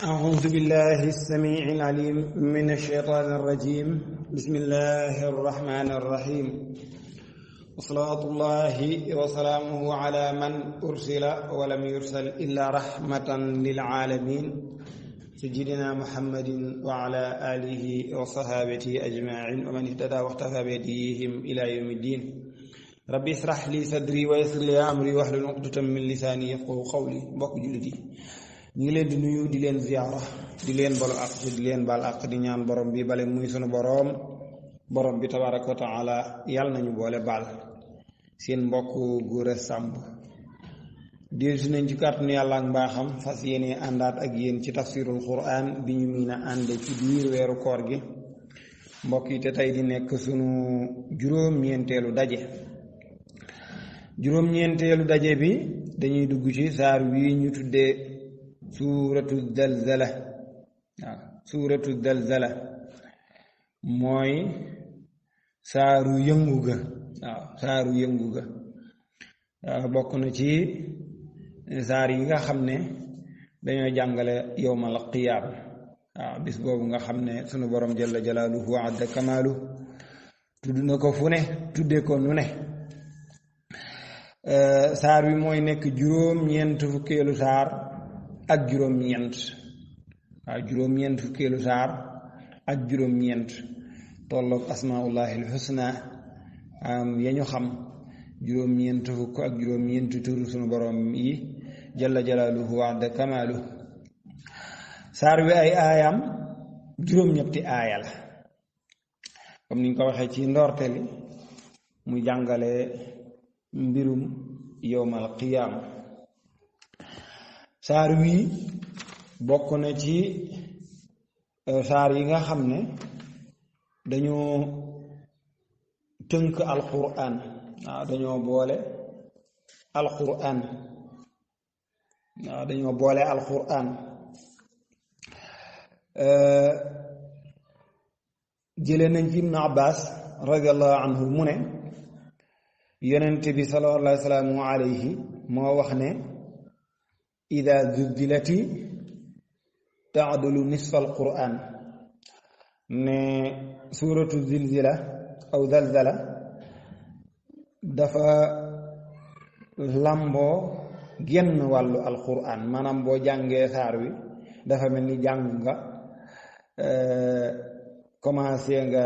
أعوذ بالله السميع العليم من الشيطان الرجيم. بسم الله الرحمن الرحيم، وصلاة الله وسلامه على من أرسل ولم يرسل إلا رحمة للعالمين، سيدنا محمد وعلى آله وصحابته أجمعين ومن اهتدى واختفى بهديهم إلى يوم الدين. ربي اشرح لي صدري ويسر لي أمري واحلل عقدة من لساني يفقهوا قولي. mbokk jullit yi ñu ngi leen di nuyu di leen ziyaara di leen balu àq di leen baal àq di ñaan borom bi bale muy sunu borom bi tabaaraka wa taala yàlla nañu boole baal. seen mbokk Gora Samb dellusi nañ ci kàttanu yàlla ak mbaaxam fas yéene àndaat ak yéen ci tafsirul Qur'an bi ñu miin a ànde ci biir weeru koor gi mbokk yi, te tey di nekk sunu juróom-ñeenteelu daje bi dañuy dugg ci saar wi ñu tuddee suuratu zalzala. waaw suuratu zalzala mooy saaru yëngu ga. waaw bokk na ci saar yi nga xam ne dañoo jàngale yowmal qiyaam. waaw bis boobu nga xam ne sunu borom jalla jalaaluhu wa adda kamaalu tudd na ko fu ne tuddee ko nu ne. saar wi mooy nekk juróom-ñeent fukkeelu saar ak juróom-ñeent. waaw juróom-ñeent fukkeelu saar ak juróom-ñeent tolloog asmaullahi alxusna ya ñu xam, juróom-ñeent fukk ak juróom-ñeent turu sunu borom yi jalla jalaaluhu wa adda kamaalu. saar wi ay aayam juróom-ñetti aaya la, comme niñ ko waxee ci ndoorteli mu jàngale mbirum yowmal qiyaama. saar wi bokk na ci saar yi nga xam ne dañoo tënk alquran. waaw dañoo boole alquran. jële nañ ci ibnu abbas radiallahu anhu mu ne yonent bi sallallahu alayhi moo wax ne ida zulzilati taadulu nisfa alquran, ne suuratu zilzila aw zalzala dafa lamboo genn wàllu alquran. maanaam boo jàngee saar wi dafa mel ni jàng nga commencé nga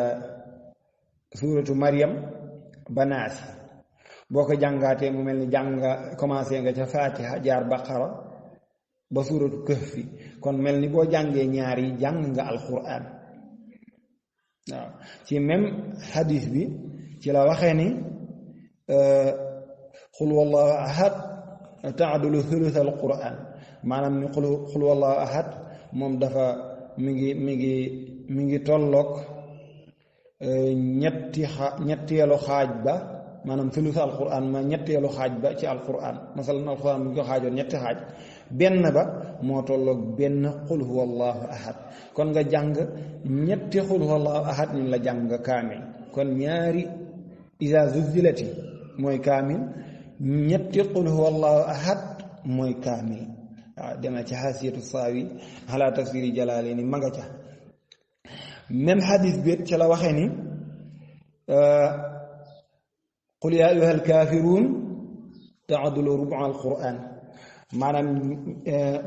suuratu Maryam ba Naasi. boo ko jàngaatee mu mel ni jàng nga commencé nga ca Fatiha jaar Baqara ba suuratu Kahfi, kon mel ni boo jàngee ñaar yi jàng nga alquran. waaw ci même hadis bi ci la waxee ni qul wallahu ahad taadulu thuluth alquran. maanaam ni qul wallahu ahad moom dafa mi ngi tolloog ñetteelu xaaj ba, maanaam thuluth alquran ma ñetteelu xaaj ba ci alquran. masalan alquran bu ñu ko xaajoon ñetti xaaj, benn ba moo tolloog benn qul huwa allahu ahad. kon nga jàng ñetti qul huwa allahu ahad ñu la jàng kaamil. kon ñaari iza zulzilati mooy kaamil, ñetti qul huwa allahu ahad mooy kaamil. waaw dema ci xaasiyatu saawi ala tafsiri jalaalayni ma nga ca. même hadis bi ca la waxee ni qul yaa ayyuha alkaafiruun taadulu rubu alquran. maanaam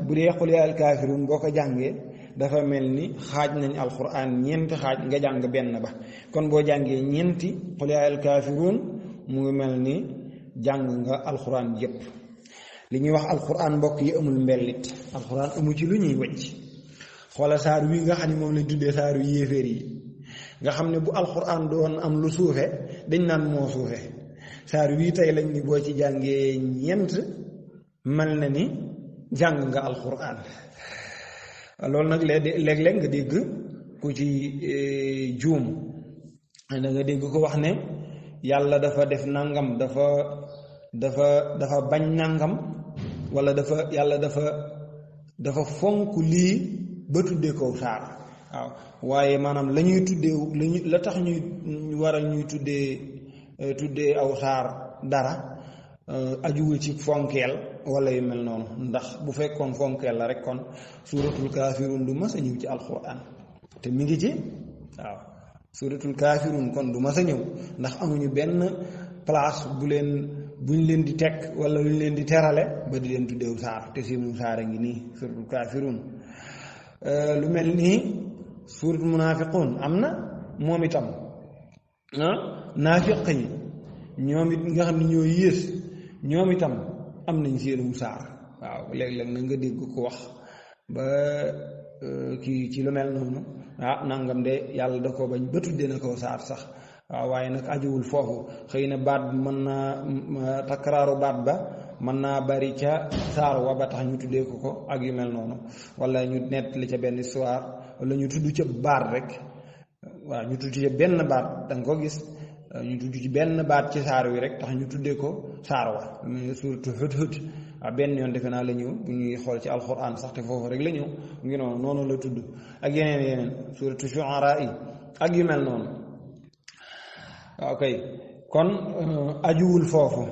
bu dee qul yaa alkaafiruun boo ko jàngee dafa mel ni xaaj nañ alquran ñeenti xaaj, nga jàng benn ba. kon boo jàngee ñeenti qul yaa alkaafiruun mu ngi mel ni jàng nga alquran yépp. li ñuy wax alquran mbokk yi amul mbellit. alquran amu ci lu ñuy wëcc. xoola saar wi nga xam ne moom lañ tuddee saaru yéeféer yi, nga xam ne bu alquran doon am lu suufe dañ naan moo suufe. saar wii tey lañ ni boo ci jàngee ñeent mel na ni jàng nga alquran. loolu nag léeg-léeg nga dégg ku ci juum, da nga dégg ko wax ne yàlla dafa def nangam, dafa bañ nangam, wala yàlla dafa fonk lii ba tuddee ko saar. waaw waaye maanaam la ñuy tuddee la tax ñuy waral ñuy tuddee aw saar dara ajuwul ci fonkeel wala yu mel noonu ndax bu fekkoon fonkeel la rek kon suuratul kaafiruun du mas a ñëw ci alquran te mi ngi ci waaw suuratul kaafiruun kon du mas a ñëw ndax amuñu benn place buñ leen di teg wala luñ leen di terale ba di leen tuddeew saar te si mu saara ngi nii suuratul kaafiruun lu mel nii suuratul munaafiquun am na moom itam naafiq yi ñoom it nga xam ne ñoo yées ñoom itam am nañ seenum saar waaw léeg-léeg na nga dégg ko wax ba kii ci lu mel noonu nangam de yàlla da ko bañ ba tudde na ko saar sax waaw waaye nag ajuwul foofu xëy na baat bi mën naa takraaru baat ba mën naa bari ca saar wa ba tax ñu tuddee ko ak yu mel noonu wala ñu nettali ca benn histoire wala ñu tudd ca baat rek waaw ñu tudd ca benn baat danga ko gis ñu tudd ci benn baat ci saar wi rek tax ñu tuddee ko saar wa suratu Hudhud benn yoon defe naa la ñëw bu ñuy xool ci alxuraan sax te foofu rek la ñëw ngi noonu la tudd ak yeneen suratu Shu'ara yi ak yu mel noonu ok kon ajuwul foofu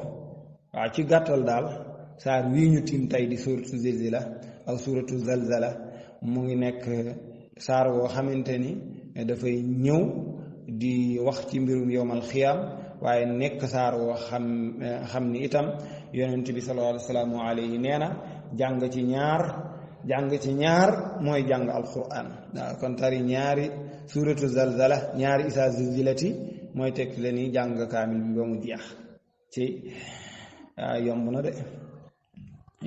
waaw ci gàttal daal saar wii ñu tiim tey di suratu Zilzila ak suratu Zalzala mu ngi nekk saar woo xamante ni dafay ñëw di wax ci mbirum yowmal xiyaam waaye nekk saar woo xam ni itam yonent bi sallallahu alayhi nee na jàng ci ñaar mooy jàng alquran waaw kon tari ñaari suratu Zalzala ñaari isa zilzilati mooy tekk la ni jàng kaamil bi ba mu jeex ci yomb na de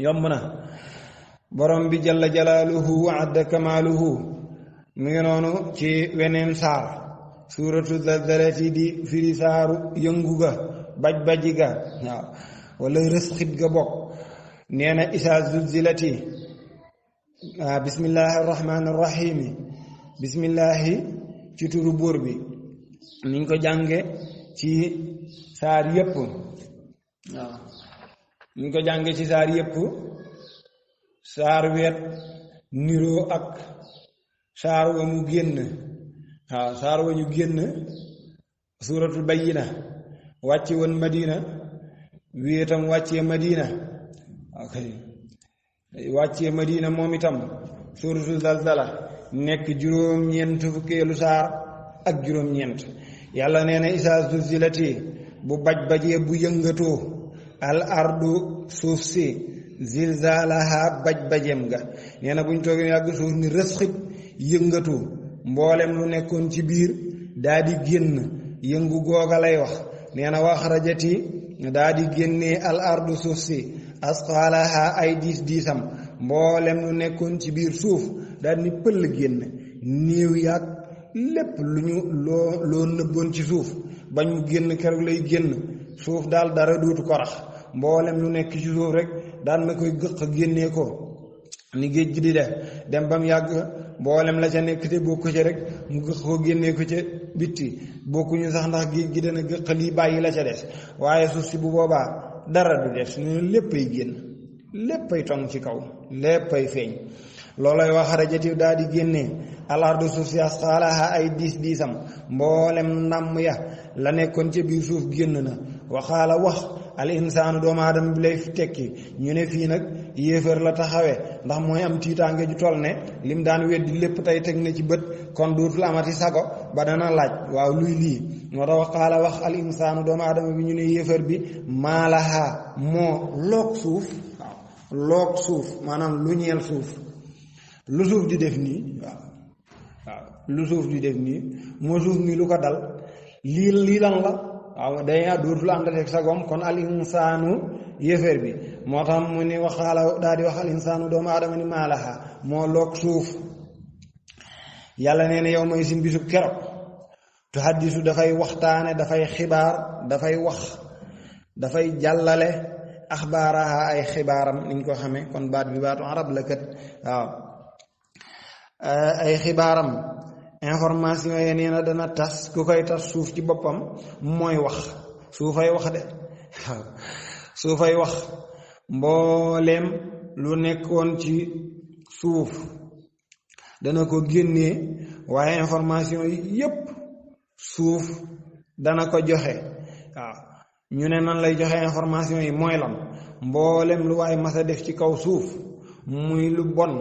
yomb na borom bi jalla jalaaluhu wa adda kamaaluhu mu ngi noonu ci weneen saar suuratu zalzalati di firi saaru yëngu ga baj-baji ga waaw wala rësxit ga bokk nee na isa zulzilati bismillahi arrahmani arrahimi bismillahi ci turu buur bi niñ ko jànge ci saar yépp waaw niñ ko jànge ci saar yépp saar weet niroo ak saar wa mu génn waaw saar wa ñu génn suuratul bayyina wàcce woon madina wii itam wàccee madina ok wàccee madina moom itam suuratul zalzala nekk juróom-ñeent fukkeelu saar ak juróom-ñeent yàlla nee na isaa zulzilati bu baj-bajee bu yëngatoo al ardu suuf si zilzalaha baj-bajem ga nee na buñ toogee yàgg suuf ni rësxit yëngatu mboolem lu nekkoon ci biir daa di génn yëngu googa lay wax nee na wax rajati daa di génnee al ardu suuf si asqalaha ay diisam mboolem lu nekkoon ci biir suuf daa di ni pëll génn néew yàgg lépp lu ñu loo nëbboon ci suuf bañ mu génn keroog lay génn suuf daal dara dootu ko rax mboolem lu nekk ci suuf rek daal na koy gëq génnee ko ni géej gi di def dem ba mu yàgg mboolem la ca nekk te bokku ci rek mu gëq ko génnee ko ca bitti bokkuñu sax ndax géej gi dana gëq lii bàyyi la ca des waaye suuf si bu boobaa dara du des ñu léppay génn léppay tong ci kaw léppay feeñ loolay wax rajati daal di génnee alardu suuf si asqalaha ay diisam mboolem namm ya la nekkoon ca biir suuf génn na waxaala wax al insaanu doomu aadama bi lay tekki ñu ne fii nag yéefar la taxawee ndax mooy am tiitaange ju toll ne lim daan weddi lépp tey teg na ci bët kon dootul amati sago ba dana laaj waaw luy lii moo tax waxaala wax al insaanu doomu aadama bi ñu ne yéefar bi maalaha moo loog suuf waaw loog suuf maanaam lu ñeel suuf lu suuf di def nii waaw lu suuf di def nii moo suuf mi lu ko dal lii lan la waaw day dootul ànd ak sagom kon al insaanu yéeféer bi moo tax mu ni waxaala daal di wax al insaanu doomu aadama ni maalaha moo loog suuf yàlla nee na yow mooy sin bisub keroog tu haddisu dafay waxtaane dafay xibaar dafay wax dafay jàllale axbaaraha ay xibaaram niñ ko xamee kon baat bi baatu arab la kat waaw ay xibaaram information yi nee na dana tas ku koy tas suuf ci boppam mooy wax suufay wax de waaw suufay wax mbooleem lu nekkoon ci suuf dana ko génnee waaye information yi yépp suuf dana ko joxe waaw ñu ne nan lay joxe information yi mooy lan mboolem lu waay masa def ci kaw suuf muy lu bon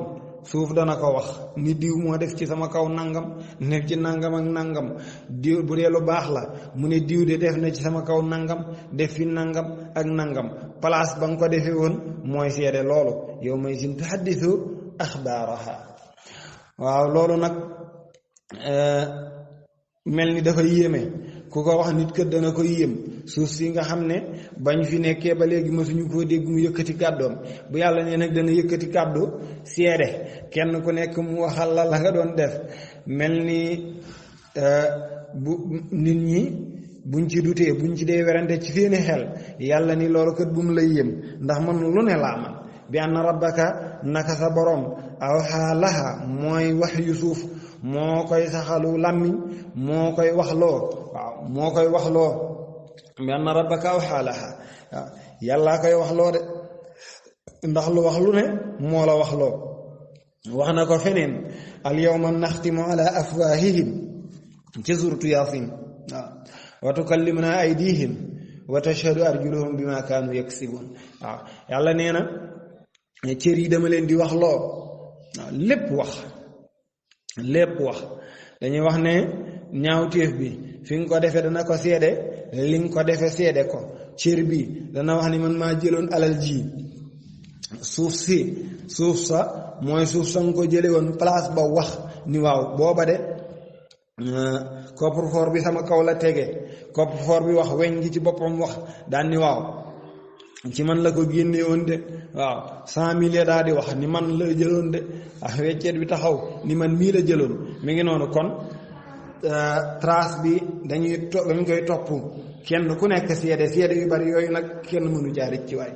suuf dana ko wax ni diw moo def ci sama kaw nangam def ci nangam ak nangam diw bu dee lu baax la mu ne diw de def na ci sama kaw nangam def fi nangam ak nangam place ba nga ko defee woon mooy seede loolu yow may sin tuhaddisu axbaaraha waaw loolu nag mel ni dafa yéeme ku ko wax nit kër dana ko yéem suuf si nga xam ne bañ fi nekkee ba léegi mësuñu koo dégg mu yëkkati kàddoom bu yàlla nee nag dana yëkkati kàddu seede kenn ku nekk mu waxal la nga doon def mel ni bu nit ñi buñ ci dutee buñ ci dee werante ci seeni xel yàlla ni loolu kat bu mu lay yéem ndax man lu ne laa man bi anna rabbaka naka sa borom awxaa laha mooy wax yu suuf moo koy saxalu làmmiñ moo koy waxloo waaw moo koy waxloo bi anna rabbaka awxaa laha waaw yàllaa koy waxloo de ndax lu wax lu ne moo la waxloo wax na ko feneen al yawma naxtimu ala afwaahihim ci suratu yaasin waaw wa tukallimuna aydihim wa tashhadu arjuluhum bima kaanu yaksibun waaw yàlla nee na cër yi dama leen di wax loo waaw lépp wax dañuy wax ne ñaawteef bi fi nga ko defee dana ko seede li nga ko defee seede ko cër bi dana wax ni man maa jëloon alal ji suuf sa mooy suuf sa nga ko jële woon place ba wax ni waaw booba de coffre-fort bi sama kaw la tege coffre-fort bi wax weñ gi ci boppam wax daan ni waaw ci man la ko génnee woon de waaw 100 000 daal di wax ni man la jëloon de weccet bi taxaw ni man mii la jëloon mi ngi noonu kon trace bi dañ koy topp kenn ku nekk seede yu bari yooyu nag kenn mënu jaarit ci waay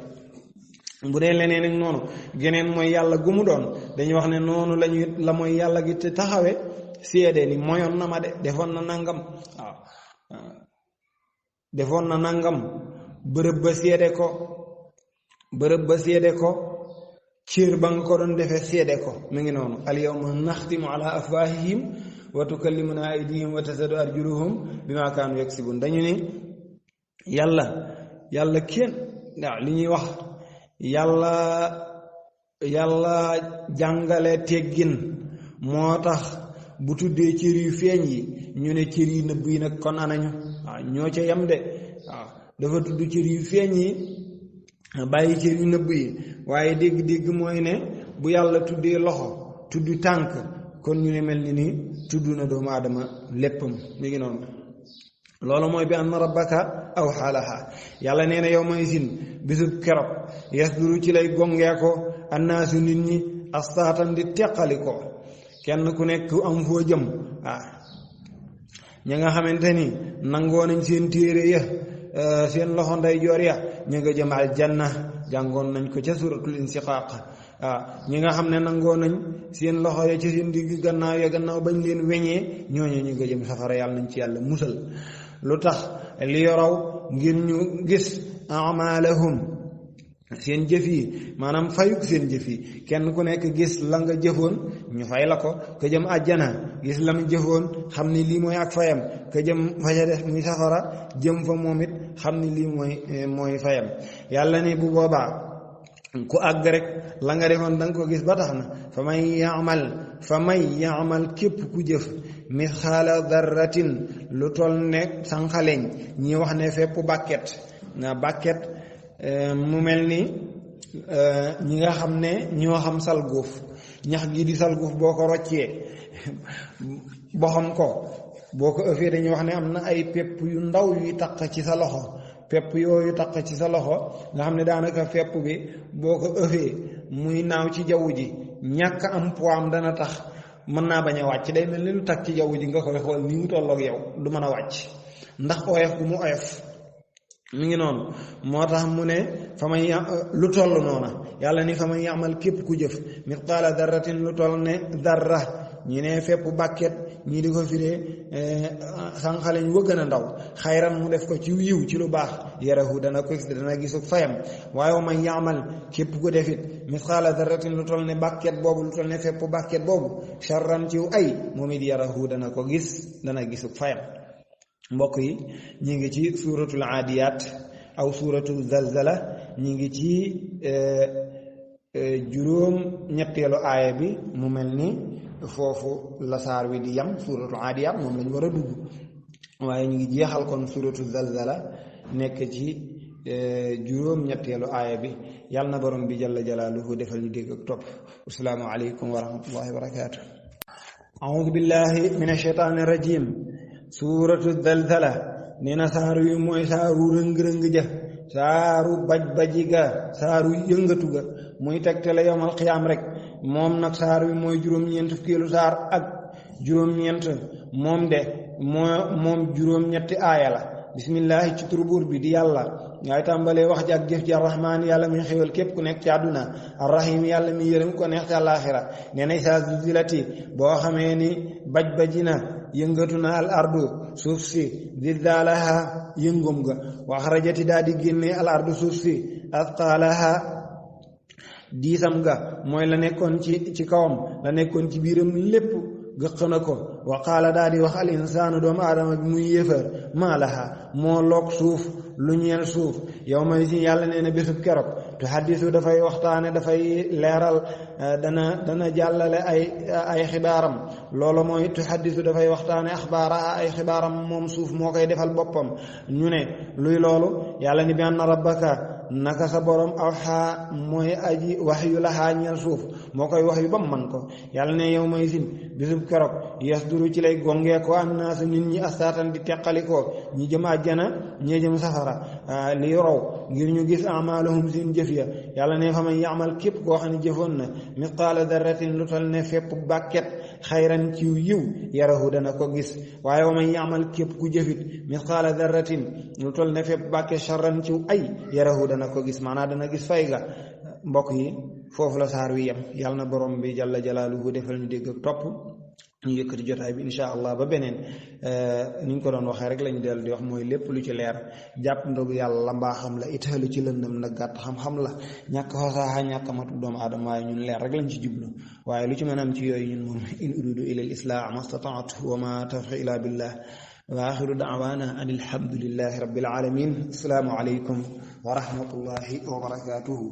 bu dee leneen ak noonu geneen mooy yàlla gu mu doon dañuy wax ne noonu la mooy yàlla gi te taxawe seede ni moyoon na ma de defoon na nangam waaw defoon na nangam bërëb ba seede ko cër ba nga ko doon defee seede ko mu ngi noonu al yawma naxtimu ala afwaahihim wa tukallimuna aydihim wa tashhadu arjuluhum bima kaanu yaksibun dañu ni yàlla kenn waaw li ñuy wax yàlla jàngale teggin moo tax bu tuddee cër yu feeñ yi ñu ne cër yi nëbb yi nag kon anañu waaw ñoo ca yam de waaw dafa tudd cër yu feeñ yi bàyyi cër yu nëbb yi waaye dégg-dégg mooy ne bu yàlla tuddee loxo tudd tànk kon ñu ne mel ni tudd na doomu aadama léppam mi ngi noonu loolu mooy bi anna rabbaka awxaa lahaa yàlla nee na yow may sin bisub keroog yasduru ci lay gongee ko annaasu nit ñi astaatan di teqali ko kenn ku nekk am foo jëm ña nga xamante ni nangoo nañ seen téere ya seen loxo ndeyjoor ya ñu nga jëm aljanna jàngoon nañ ko ca suratul insiqaaq ñi nga xam ne nangoo nañ seen loxo ya ci seen digg gannaaw bañ leen weñee ñooñu ñu nga jëm safara yàlla nañ ci yàlla musal lu tax li yoraw ngir ñu gis amalahum seen jëf yi maanaam fayuk seen jëf yi kenn ku nekk gis la nga jëfoon ñu fay la ko ka jëm àjjana gis la mu jëfoon xam ni lii mooy ak fayam ka jëm faja def muy safara jëm fa moom it xam ni lii mooy fayam yàlla ne bu boobaa ku àgg rek la nga defoon da nga ko gis ba tax na fa may yaamal képp ku jëf misxaala darratin lu toll ne sànqaleñ ñi wax ne fépp bàkket mu mel ni ñi nga xam ne ñoo xam salguuf ñax gi di salguuf boo ko roccee boxam ko boo ko ëffee dañuy wax ne am na ay pepp yu ndaw yuy taq ci sa loxo pepp yooyu taq ci sa loxo nga xam ne daanaka pepp bi boo ko ëffee muy naaw ci jaww ji ñàkk am poids am dana tax mën naa bañ a wàcc day mel ni lu tag ci jaww ji nga koy xool ni mu tolloog yow du mën a wàcc ndax oyof gu mu oyof mi ngi noonu moo tax mu ne fa may lu toll noona yàlla ni fa may yamal képp ku jëf misqaala darratin lu toll ne darra ñi ne fépp bàkket ñii di ko firee sànqaleñ wa gën a ndaw xayran mu def ko ci yiw ci lu baax yarahu dana ko gis dana gisu fayam waaye man yamal képp ku defit misqaala darratin lu toll ne bàkket boobu lu toll ne fépp bàkket boobu sharran ci ay moom it yarahu dana ko gis dana gisu fayam mbokk yi ñu ngi ci suuratul aadiyaat aw suuratul zalzala ñi ngi ci juróom ñetteelu aaya bi mu mel ni foofu la saar wi di yam suuratul aadiyaat moom lañ war a dugg waaye ñu ngi jeexal kon suuratu zalzala nekk ci juróom ñetteelu aaya bi yàlla na borom bi jalla jalaaluhu defal ñu dégg ak topp assalaamu aleykum wa rahmatullahi wa barakaatu audu billahi min ashaytaani rajim suuratu zalzala nee na saaru yu mooy saaru rëng-rëng ja saaru baj-baji ga saaru yëngatu ga muy tegtale yawmal qiyaam rek moom nag saar wi mooy juróom-ñeent fukkeelu saar ak juróom-ñeent moom juróom-ñetti aaya la bismillahi ci turu buur bi di yàlla ngay tàmbalee wax ji ak jëf ji arrahmaan yàlla mi xéwal képp ku nekk ci àdduna arrahim yàlla mi yërëm ko neex ci àllaaxira nee na isaa zulzilati boo xamee ni baj-baji na yëngatu na al ardu suuf si zilzaalaha yëngum ga wa axrajati daa di génne al ardu suuf si asqaalaha diisam ga mooy la nekkoon ci kawam la nekkoon ci biiram lépp gëq na ko wa qaala daa di wax al insaanu doomu aadama bi muy yéefar maa laha moo loog suuf lu ñeel suuf yow may si yàlla nee na bésub keroog tu haddisu dafay waxtaane dafay leeral dana jàllale ay xibaaram loolu mooy tu haddisu dafay waxtaane axbaara ay xibaaram moom suuf moo koy defal boppam ñu ne luy loolu yàlla ni bi anna rabbaka naka sa borom aw xaa mooy aji wax yu la xaa ñeel suuf moo koy wax yu ba mu man ko yàlla ne yow may sin bisub keroog yasduru ci lay gongee ko annaasu nit ñi astaatan di teqalikoo ñi jëm àjjana ñi jëm safara li raw ngir ñu gis amaalahum seen jëf ya yàlla ne fa man yaamal képp koo xam ne jëfoon na misqaala darratin lu tal ne fépp bàkket xayran ci yiw yarahu dana ko gis waaye wa man yaamal képp ku jëfit misqaala darratin lu tal ne fépp bàkket charran ci ay yarahu dana ko gis maanaam dana gis fay ga mbokk yi foofu la saar wi yem yàlla na borom bi jalla jalaaluhu defal ñu dégg ak topp ñu yëkkati jotaay bi insha allah ba beneen ni ñu ko doon waxee rek lañu dellu di wax mooy lépp lu ci leer jàpp ndogu yàlla mbaaxam la italu ci lëndëm nag gàtt xam-xam la ñàkk fasaaxa ñàkk matu doomu aadama waaye ñun leer rek lañ ci jublu waaye lu ci mën a am ci yooyu ñun moom in uridu ila al islah mastataatu wa ma tawfiqi illa billah wa axiru daawana an alhamdulillahi rabbil alamin assalaamu alaykum wa rahmatullahi wa barakatuhu